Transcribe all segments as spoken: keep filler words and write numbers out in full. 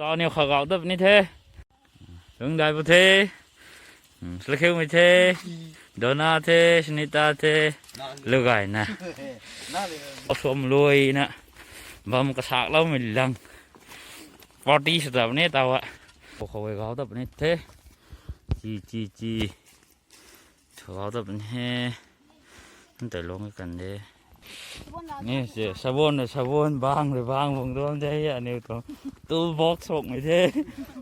Aniu kha gau dap ni the. Lungdai bu the. Hmm, Slakhiumei the. Dona the, Sunita the. Lugaina. Aswm luina. Bam kasak loumei lang. Party sw dap ni taw a. Khou khou e gau dap ni the. Chi, chi, chi. Thu gau dap ni he. Ntai long kan de. Ni se, sabon na sabon, bang rui bang bung duam de, aniu tuang tool box phokmei the.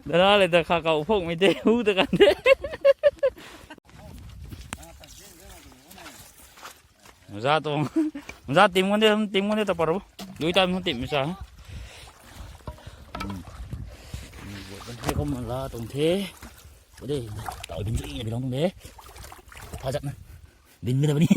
Dara le da kha kau phokmei the, hu ta kan de. Maza tuang, maza tim kan de, tim kan de ta par bu. Lui time tim sa. Hmm. Hmm, kan the kum la tuang the. Ode, tau bin zui na bilong tuang de. Pha zat na. Bin mi na bani.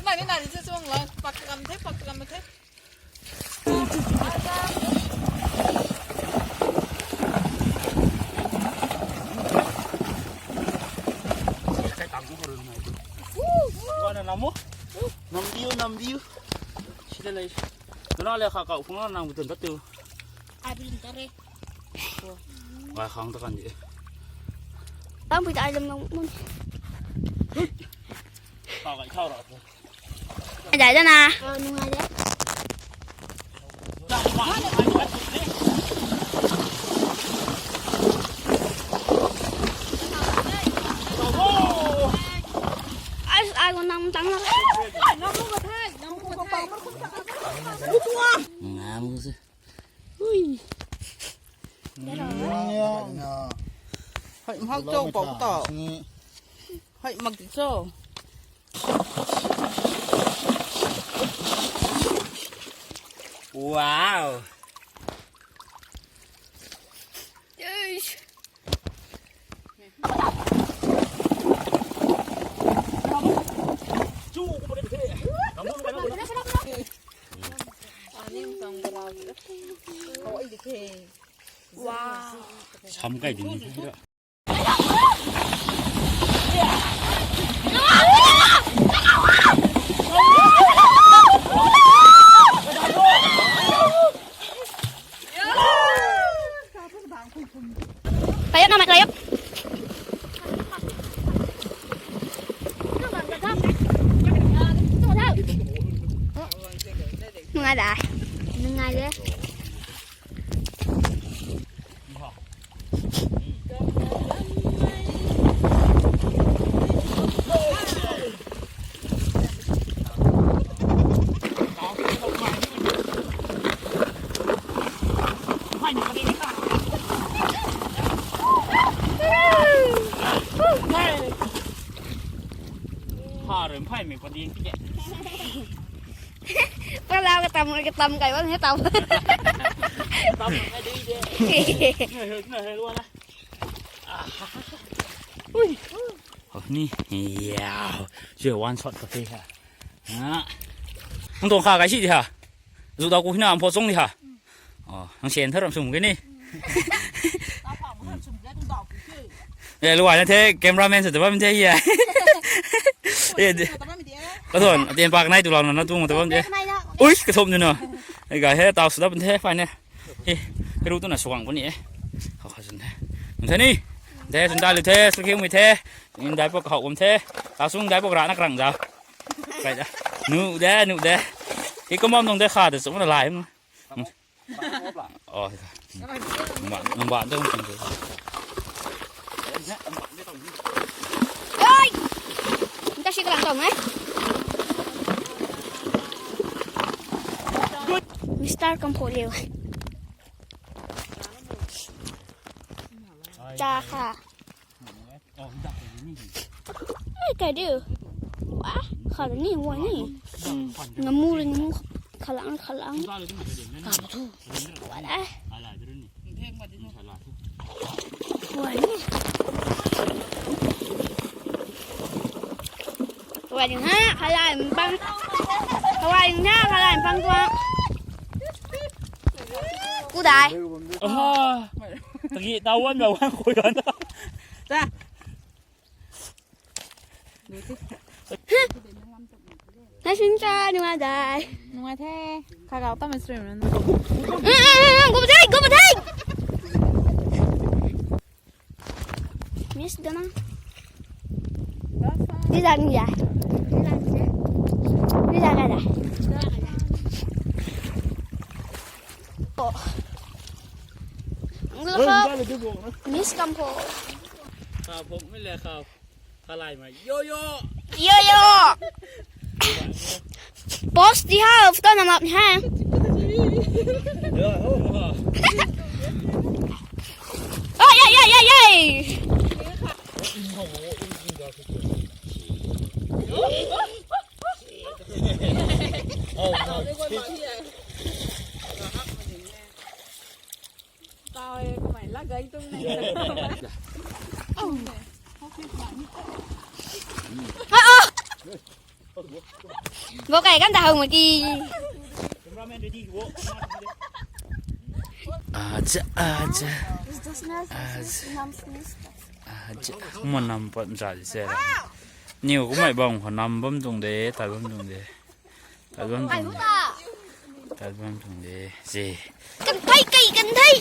Nani nani chu chuang la, pak kam the, pak kam the. Wana namu? Namdiu, namdiu. Sida lei. Tuna le kha kau phung nang butun tatu. Ai butun tare. Wai khang ta kan di. Tang pui ta ai lam nang mun. Kha kai khau ra. Ai dai da na. Au, nungai de. Ai, ai, ko nam tang na. Ngam se. Ui. Hai, mhak cho, pau ta. Hai, mak ti cho. Wow. Yes. Wow. Sam kai ding. Kayok na, Mike, kayok. Nungai da. Nungai de. Pha rui mphai mei pa ding ti de. Palau ka tam, ka tam kai bam he tam. Tam kai dui de. Hei, hei, hei, lua na. Ah. Ui. Oh, ni. Yau. Sure, one shot ka te ha. Ha. Nang tuang kha kai si di ha. Zu dau ku hina am pho chong di ha. Oh, nang sian thar ram sum ke ni. E, luai na the cameraman se tabam the ye. E, ka thon, atien pak nai tu lau na, na tu tabam the. Ui, ka thom ni na. E, ga he, tau sudap the, fine ne. He, he ru tu na suang puni e. Khau kha sun the. Nang the ni. The sun da lu the, su khiu mi the. Ning dai pok khau bam the. Ta sung dai pok ra na krang za. Kai da. Nu de, nu de. He ko mam nong de kha de su na lai. Oh, nang ban, nang ban de. Oi! Nta si kalang tong e. Mister Kampho liu. Cha kha. Ai, kai diu. Wa, kha ni, wa ni. Ngamu le, ngamu khalang, khalang. Ka thu. Wa da. Wa ni. Wa ni ha, khalai mpang. Wa ni ha, khalai mpang tua. Ku dai. Aha. Tagi tau wan ba wan koi wan. Ta. Nai sin cha nungai dai. Nungai the. Kha gau ta ma stream na. Go bathei, go bathei. Miss dana. Di da ni ya. Di da ni ya. Di da ga da. Oh. Miss Kampho. Kha phok mi le kha. Khalai mai. Yo, yo. Yo, yo. Post di ha, photo nam ap ni ha. Oh, yeah, yeah, yeah, yeah. Tau e, kamei lak gay tuang ne. Ah, ah. Bo kai kan ta hau ma ki. Acha, acha. Acha. Acha. Mo nam pat msa di se. Niu kumei bam khou nam bam tuang de, tai bam tuang de. Album tuang de. Album tuang de. Zi. Kan thei, kai kan thei.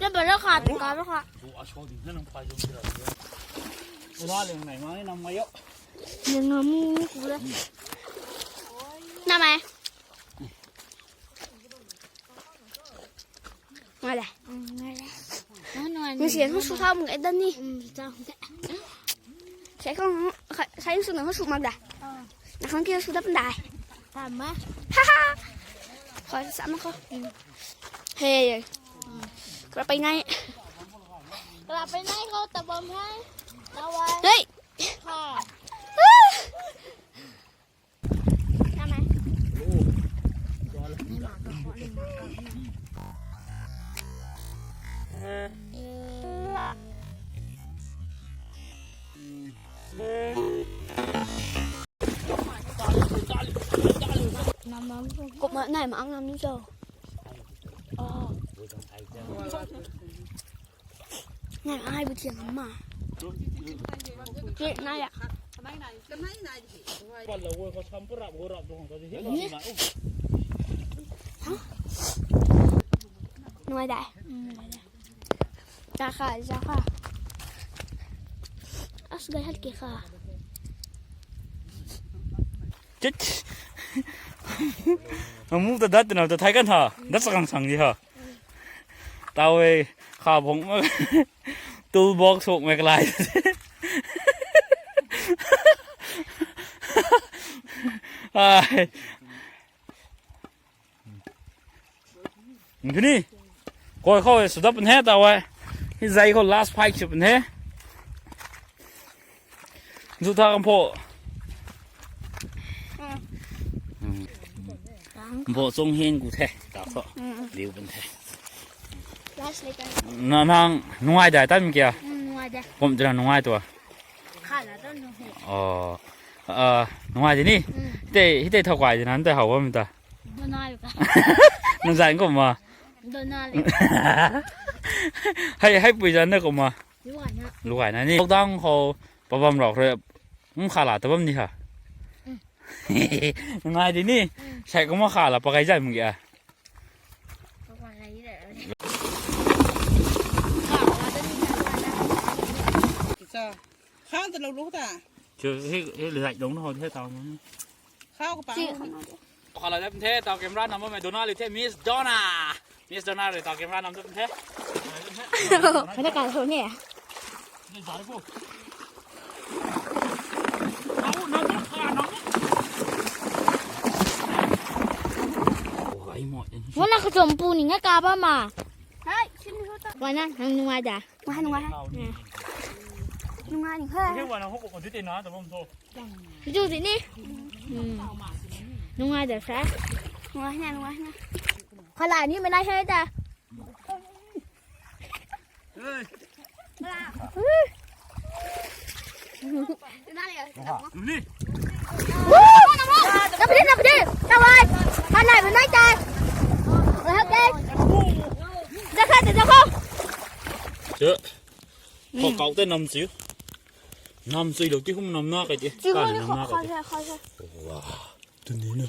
Tabala kha, tabala kha. Ura leng nai ma nam mai yo. Leng na mu ku le. Na mai. Ngai le. Ngai le. Ngai le. Ngai sian hou su thau mung e dan ni. Sai khang, sai su nang hou su mak da. Na khang kia su dap dai. Tam ma. Ha ha. Khou sa ma khou. Hey. Kra pai nai. Kra pai nai khou ta bam hai. Tawai. Hey. Ha. Kum nai ma ang nam ni cho. Nai ai bu thiang ma. Ki nai ya. Nai dai. Za kha, za kha. As gai hat ki kha. Chit. Amu ta dat na ta thai kan ha. Dat sa kang sang di ha. Tau e, kha bong ma. Tool box hok me kalai. Ai. Nthuni. Koi khou e, sudap pun he tau e. Hi zai khou last fight sw pun he. Zu tha kam pho. Bo chung hin ku the, ta kho. Liu bun the. Last later. Na nang nungai dai tam kia? Nungai dai. Kom jira nungai tua. Oh. Ah, nungai di ni. Hei tei, hei tei thau kai di na, hei tei how bam ta. Nungai ka. Nungai kum ma. Donald. Hei, hei pui zan na kum ma. Luai na. Luai na ni. Lockdown khou pabam rau khre. Um khala ta bam ni ha. Nungai di ni. Sai kum ma khala pakai zai mung ya. Khang ta lou lou ta. Chu hi, hi lai dong na ho the tau. Khau ka pa. Khala le the tau camera nam ma Donna le the Miss Donna. Miss Donna le tau camera nam tu the. Mana ka ho ne. Ni zai ko. Nau, nau, nau, nau. Oh, ai mo. Mana ka chom pu ni nga ka ba ma. Hai, sini ho ta. Wana, nang nungai da. Nungai, nungai. Nungai ni ha. Hei wana ho ko ko di te na ta bam tho. Zu di ni. Hmm. Nungai da sa. Nungai na, nungai na. Khala ni mana he da. Hey. Hey. Ni. Woo! Napdi, napdi. Tawai. Hanai bu nai tai. Okay. Jakha, jakha. Chu. Khou kau te nam chu. Nam chu lou ti hum nam na kai ti. Chu ka hum nam na kai ti. Khou, khou, khou. Wow. Tuni na.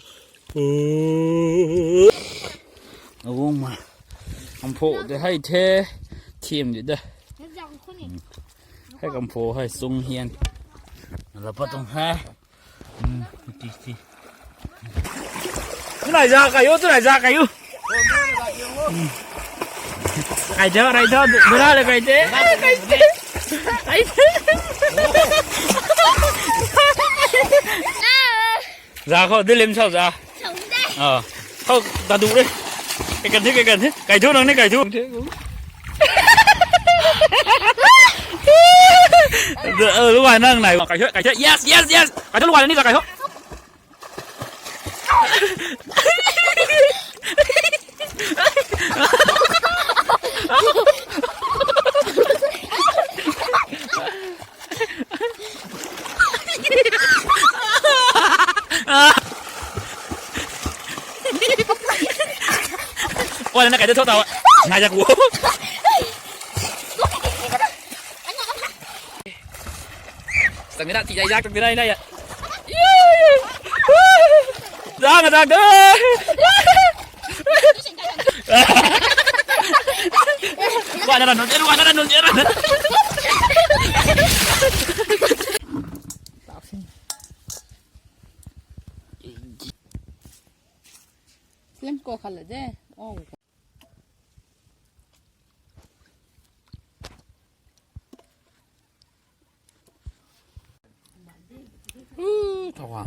Awang ma. Kampho de hei the. Thim di da. Hei kampho hei sung hian. La pa tung hei. Hmm, ti, ti. Tunai za kai o, tunai za kai o. Hmm. Kai da, kai da, dura le kai de. Kai de. Kai de. Za khou, dilim sau za. Sau de. Ah. Khou, ta du de. Kai kan the, kai kan the. Kai thu nang ni kai thu. Lu ai nang nai. Kai thu, kai thu. Yes, yes, yes. Kai thu lu ai ni za kai thu. Wana na kai thu tau. Ngai za ku. Tang ni na ti zai zak tang ni na na ya. Zang zak de. Wana na nun, wana na nun, wana. Lim ko khala de. Oh. Uh, thawa.